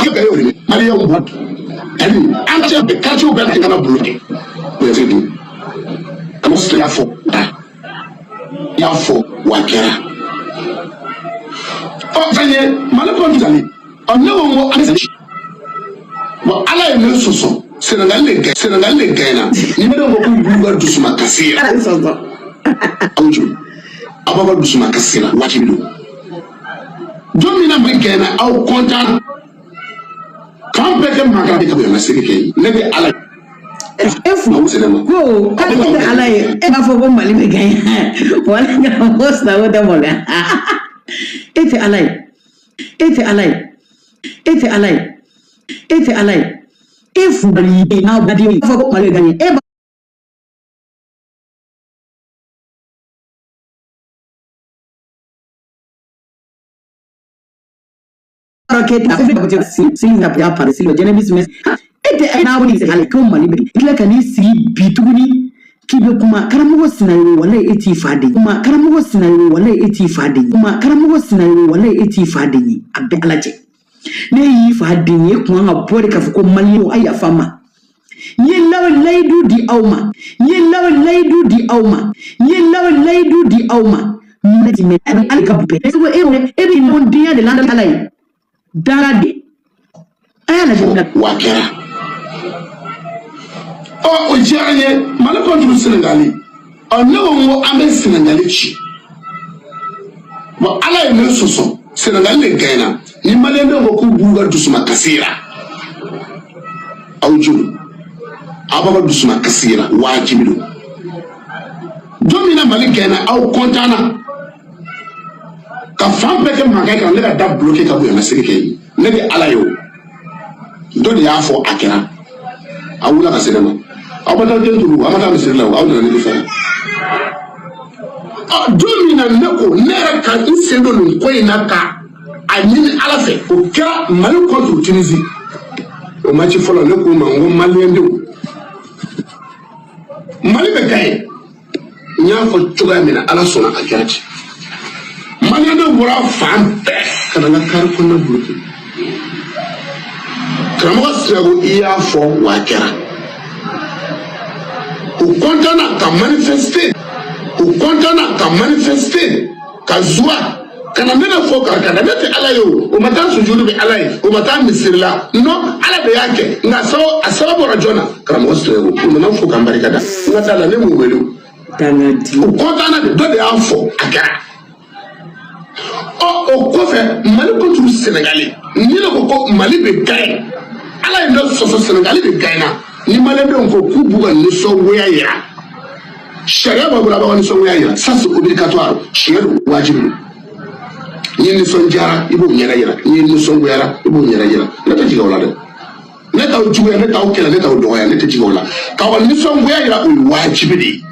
An bɛɛ y'o de ye. Maliyɛnw bɔ ani an cɛ bɛɛ, quartier bɛɛ kana bloqué. O ye fɛn ye. An y'a fɔ, i y'a fɔ wa a kɛra. Ɔ, fɛn ye Mali kɔni jali. Ɔ, ne ko n ko an bɛ se. Bon, Ala ye ne sɔsɔ. Sénégal de gagné, Sénégal de gagné. Ni ne ko k'u b'u ka dusuma kasi yira. Ala sɔsɔ. Aw joli, aw b'aw ka dusuma kasi la, wajibi don. Don min na Mali gagné, aw content k'an bɛɛ kɛ mankan de ka bonya segi kɛ ye. Ne bɛ Ala E fu aw sɛnɛ ma. Ko k'ale tɛ Ala ye, e b'a fɔ ko Mali bɛ gagné wala ko Sinako tɛ maloya. E tɛ Ala ye, e tɛ Ala ye, e tɛ Ala ye, e tɛ Ala ye. E fubali ye n'a ba den fɔ ko Mali bɛ gagné, e b'a dɔn k'e tɛ fɛn fɛn si si na ya pari si jɛnɛ bi simɛ. E tɛ e n'a wuli ale ko Mali bɛ tila ka n'i sigi bi tuguni k'i bɛ kuma. Karamɔgɔ Sinayogo, walayi e t'i fa den kuma. Karamɔgɔ Sinayogo, walayi e t'i fa den kuma. Karamɔgɔ Sinayogo, walayi e t'i fa den ye. A bɛɛ Ala cɛ, ne y'i fa den ye, e kun kan ka bɔ de k'a fɔ ko maliyɛnw a yafa n ma, n ye layidu di aw ma, n ye layidu di aw ma, n ye layidu di aw ma. Mɛ ale ka bɛɛ e e bɛ ɲɔgɔn denya de la Ala ye dara de a y'a lajɛ. Wa kɛra. Ɔ, o diyara n ye. Mali contre Sénégal. Ɔ, ne ko n ko an bɛ Sénégal ci. Bon, Ala ye ne sɔsɔ. Sénégal de gagné. Ni maliyɛndenw ko k'u b'u ka dusuma kasi yira, aw joli, aw b'aw ka dusuma kasi yira, wajibi don. Don min na Mali gagné, aw content na ka fan bɛɛ kɛ mankan ye ka ne ka da bloqué ka bonya segi kɛ ye. Ne bɛ Ala ye, o dɔ de y'a fɔ, a kɛra. Aw wulila ka se ne ma, aw ma taa den turu, aw ma taa misiri la o, aw nana ne de fɛ. Ɔ, don min na ne ko ne yɛrɛ ka n sen don nin ko in na ka a ɲini Ala fɛ, o kɛra Mali contre Tunisie. O match fɔlɔ, ne k'u ma n ko maliyɛndenw, Mali bɛ gagné. N y'a fɔ cogoya min na, Ala sɔnna, a kɛra ten. Maliyɛndenw bɔra fan bɛɛ ka na n ka kari kɔnɔna bloqué. Karamɔgɔ Sinago, i y'a fɔ wa a kɛra. U content na ka manifester, u content na ka manifester ka zuwa ka na ne de fɔ ka na. Ne tɛ Ala ye o, o ma taa sujuru bɛ Ala ye, o ma taa misiri la. Non, Ala de y'a kɛ, nka a sababu bɔra jɔn na? Karamɔgɔ Sinago. U nana fo k'an barika da. N ka da la, ne m'u wele o. Dangadi. U content na de, dɔ de y'a fɔ, a kɛra. Ɔ, o kɔfɛ Mali contre Sénégal, ni ne ko ko Mali bɛ gagné, Ala ye ne sɔsɔ, Sénégal de gagné na. Ni maliyɛndenw ko k'u b'u ka nisɔngoya yira, sariya b'a bolo, a b'a ka nisɔngoya yira, ça c'est obligatoire. Tiɲɛ don, wajibi don. N'i nisɔndiyara, i b'o ɲɛda yira. N'i nisɔngoyara, i b'o ɲɛda yira. Ne tɛ jigin o la dɛ. Ne t'aw juguya, ne t'aw kɛlɛ, ne t'aw dɔgɔya, ne tɛ jigin o la. K'aw ka nisɔngoya yira, o ye wajibi de ye.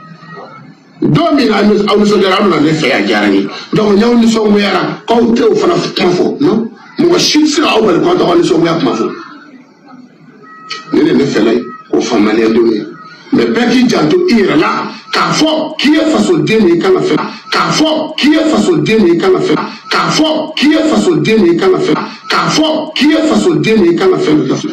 Don min na aw nisɔndiyara, aw nana ne fɛ yan, diyara n ye. Donc n'aw nisɔngoyara, k'aw tɛ o fana kuma fɔ, non, mɔgɔ si tɛ se k'aw bali k'aw t'aw ka nisɔngoya kuma fɔ. Ne de ne fɛla ye k'o fɔ maliyɛndenw ye. Mais bɛɛ k'i janto i yɛrɛ la k'a fɔ k'i ye fasoden de ye, i kan ka fɛn k'a fɔ k'i ye fasoden de ye, i kan ka fɛn k'a fɔ k'i ye fasoden de ye, i kan ka fɛn k'a fɔ k'i ye fasoden de ye, i kan ka fɛn dɔ kɛ.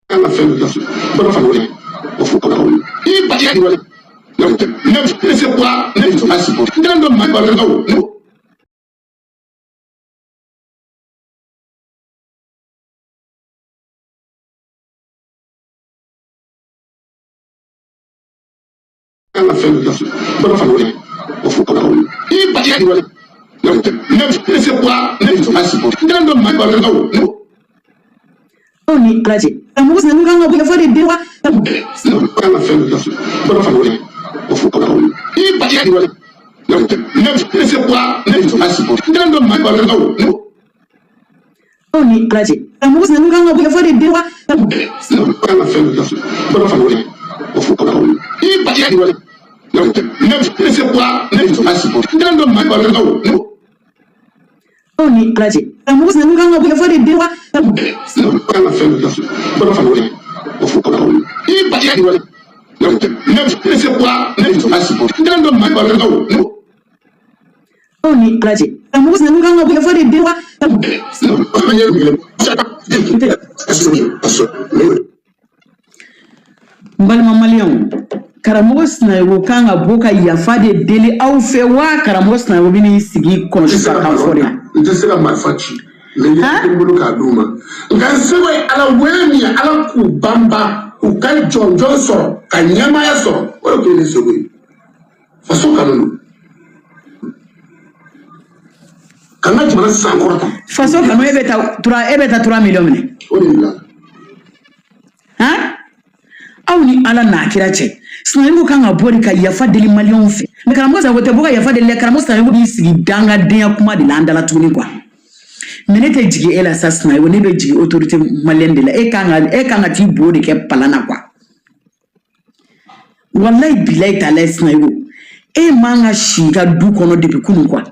Kan ka fɛn dɔ kɛ. Bɔdɔ fana wele o fo kɔnɔ i ba i wale ne ne se quoi ne a support n dɔn Mali balakaw ne. Kan ka fɛn dɔ kɛ. Bɔdɔ fana wele o fo kɔnɔ i ba i wale ne ne se quoi ne a support n dɔn Mali balakaw ne. Aw ni Ala cɛ, karamɔgɔ Sinayogo kan ka bɔ fɔ de den wa. Kan ka fɛn dɔ kɛ. Bɔdɔ fana wele o fo kɔnɔ i ba i wale ne ne se quoi ne a support n dɔn Mali balakaw ne. Aw ni Ala cɛ, karamɔgɔ Sinayogo kan ka bɔ fɔ de den wa. Kan ka fɛn dɔ kɛ. Bɔdɔ fana wele o fo kɔnɔ i ba i wale ne ne se quoi ne a support n dɔn Mali balakaw ne. Aw ni Ala cɛ, karamɔgɔ Sinayogo kan ka bɔ fɔ de den wa. Kan ka fɛn dɔ kɛ. Bɔdɔ fana wele o fo kɔnɔ i ba i wale Ne se quoi, ne tun supporter n dɔn Mali balontanw. Aw ni Ala cɛ, karamɔgɔ Sinayogo kan ka bɔ yafa de deli wa? N balima maliyɛnw, karamɔgɔ Sinayogo kan ka bɔ ka yafa de deli aw fɛ wa? Karamɔgɔ Sinayogo bɛ n'i sigi kɔnɔsi ka kan fɔ de la. N tɛ se ka marifa ci mɛ n Han? ye n bolo k'a d'u ma, nka n seko ye Ala wele min ye, Ala k'u banba, k'u ka jɔnjɔn sɔrɔ, ka ɲɛmaaya sɔrɔ. O de tun ye ne seko ye. Faso kanu don, ka n ka jamana sankɔrɔta. Faso kanu, e bɛ taa 3, e bɛ taa 3 millions minɛ. O de la. Han, aw ni Ala n'a kira cɛ, Sinayogo kan ka bɔ de ka yafa deli maliyɛnw fɛ. Mɛ karamɔgɔ Sinayogo tɛ bɔ ka yafa deli dɛ. Karamɔgɔ Sinayogo b'i sigi dangadenya kuma de la an dala tuguni quoi. Mɛ ne tɛ jigin e la sa, Sinayogo, ne bɛ jigin autorité malienne de la. E kan ka t'i bo de kɛ palan na quoi. Walayi bilayi taala, Sinayogo, e man ka si i ka du kɔnɔ depuis kunun quoi,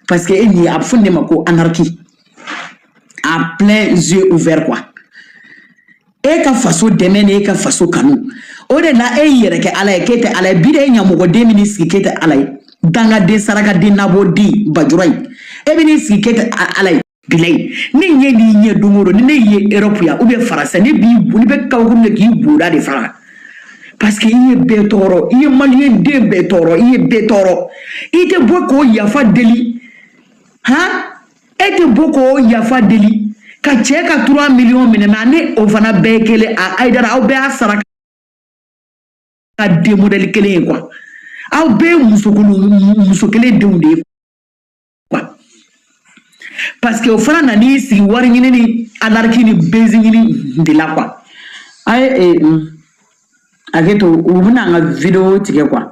parce que e nin a bɛ fɔ nin de ma ko anarchie à plein yeux ouvert quoi. E ka faso dɛmɛ ni e ka faso kanu, o de la e y'i yɛrɛ kɛ Ala ye k'e tɛ Ala ye. Bi de, e ɲamɔgɔden min sigi k'e tɛ Ala ye, dangaden, sarakaden, nabɔden, bajura in, e bɛ n'i sigi k'e tɛ Ala ye. Bilayi, ne ɲɛ n'i ɲɛ don o don, ni ne ye Europe yan ou bien Faransi, ne b'i ne bɛ kabakuru de k'i boda de fara, parce que i ye bɛɛ tɔɔrɔ, i ye maliyɛn den bɛɛ tɔɔrɔ, i ye bɛɛ tɔɔrɔ. I tɛ bɔ k'o yafa deli. Han, e tɛ bɔ k'o yafa deli ka cɛ ka 3 millions minɛ. Mɛ ani o fana bɛɛ ye kelen. A Ayidara, aw bɛɛ y'a sara ka den modèle kelen ye quoi. Aw bɛɛ ye musokolo muso kelen denw de ye quoi, parce que o fana nan'i sigi wari ɲini ni anarchie ni buzz ɲini de la quoi. A ye hakɛ to, u bɛna an ka vidéo tigɛ quoi.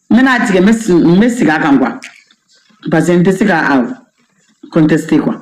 N bɛna a tigɛ, n bɛ segin a kan quoi, parce que n tɛ se ka a contester quoi.